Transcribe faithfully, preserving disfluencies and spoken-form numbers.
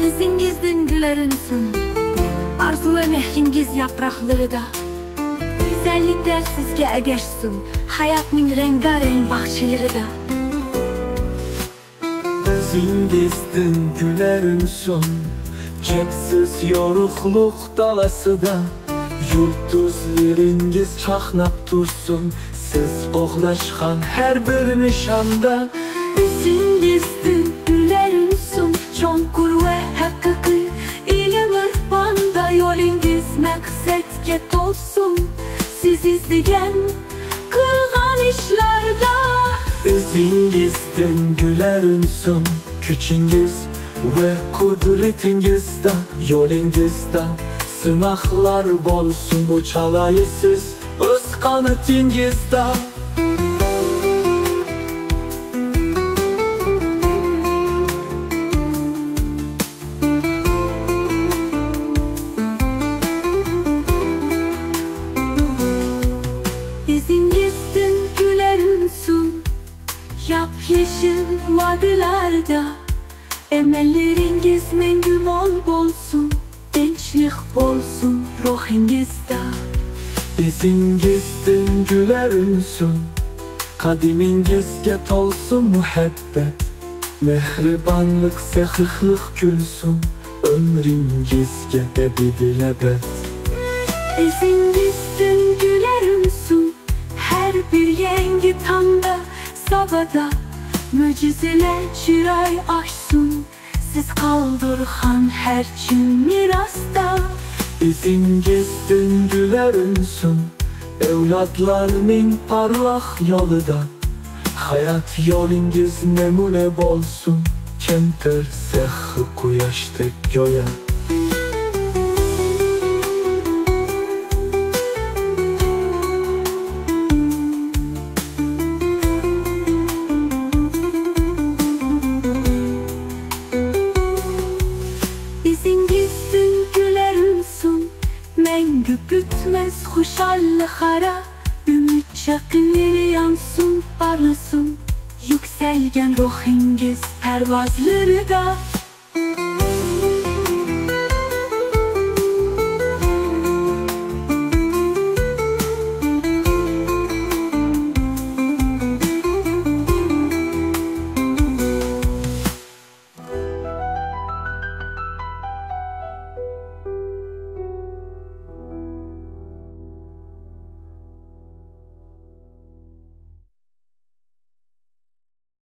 يۈزىڭىزدىن گۈللەر ئۈنسۇن، ئارزۇ ۋە مېھرىڭىز ياپراقلىرىدا. گۈزەللىكلەر سىزگە ئەگەشسۇن، ھاياتنىڭ رەڭگارەڭ باغچىلىرىدا. يۈزىڭىزدىن گۈللەر ئۈنسۇن، چەكسىز يورۇقلۇق دالاسىدا. يۇلتۇزلىرىڭىز چاقناپ تۇرسۇن، سىز قوغلاشقان ھەر بىر نىشاندا. يۈزىڭىزدىن گۈللەر ئۈنسۇن، چوڭقۇر ۋە ھەقىقىي ئىلىم ئىرپاندا. يولىڭىز مەقسەتكە تولسۇن، سىز ئىزدىگەن، قىلغان ئىشلاردا. يۈزىڭىزدىن گۈللەر ئۈنسۇن، كۈچىڭىز ۋە قۇدرىتىڭىزدە. يولىڭىزدا سىناقلار بولسۇن، ئۇچالايسىز ئۆز قانىتىڭىزدا. يۈزىڭىزدىن گۈللەر ئۈنسۇن، ياپيېشىل ۋادىلاردا. ئەمەللىرىڭىز مەڭگۈ مول بولسۇن، تىنچلىق بولسۇن روھىڭىزدا. يۈزىڭىزدىن گۈللەر ئۈنسۇن، قەدىمىڭىزگە تولسۇن مۇھەببەت. مېھرىبانلىق، سېخىيلىق كۈلسۇن ئۆمرىڭىزگە ئەبەدىلئەبەد. يۈزىڭىزدىن گۈللەر ئۈنسۇن، ھەر بىر يېڭى تاڭدا، ساۋادا مۆجىزىلەر چىراي ئاچسۇن، سىز قالدۇرغان ھەر چىن مىراستا. يۈزىڭىزدىن گۈللەر ئۈنسۇن، ئەۋلادلارنىڭ پارلاق يولىدا. ھايات يولىڭىز نەمۇنە بولسۇن، كەمتەر سېخىي قۇياشتەك گويا. يۈزىڭىزدىن گۈللەر ئۈنسۇن، مەڭگۈ پۈتمەس خۇشاللىق ئارا. ئۈمىد چاقنىلىرى يانسۇن، پارلىسۇن يۈكسەلگەن روھىڭىز پەرۋازلىرىدا.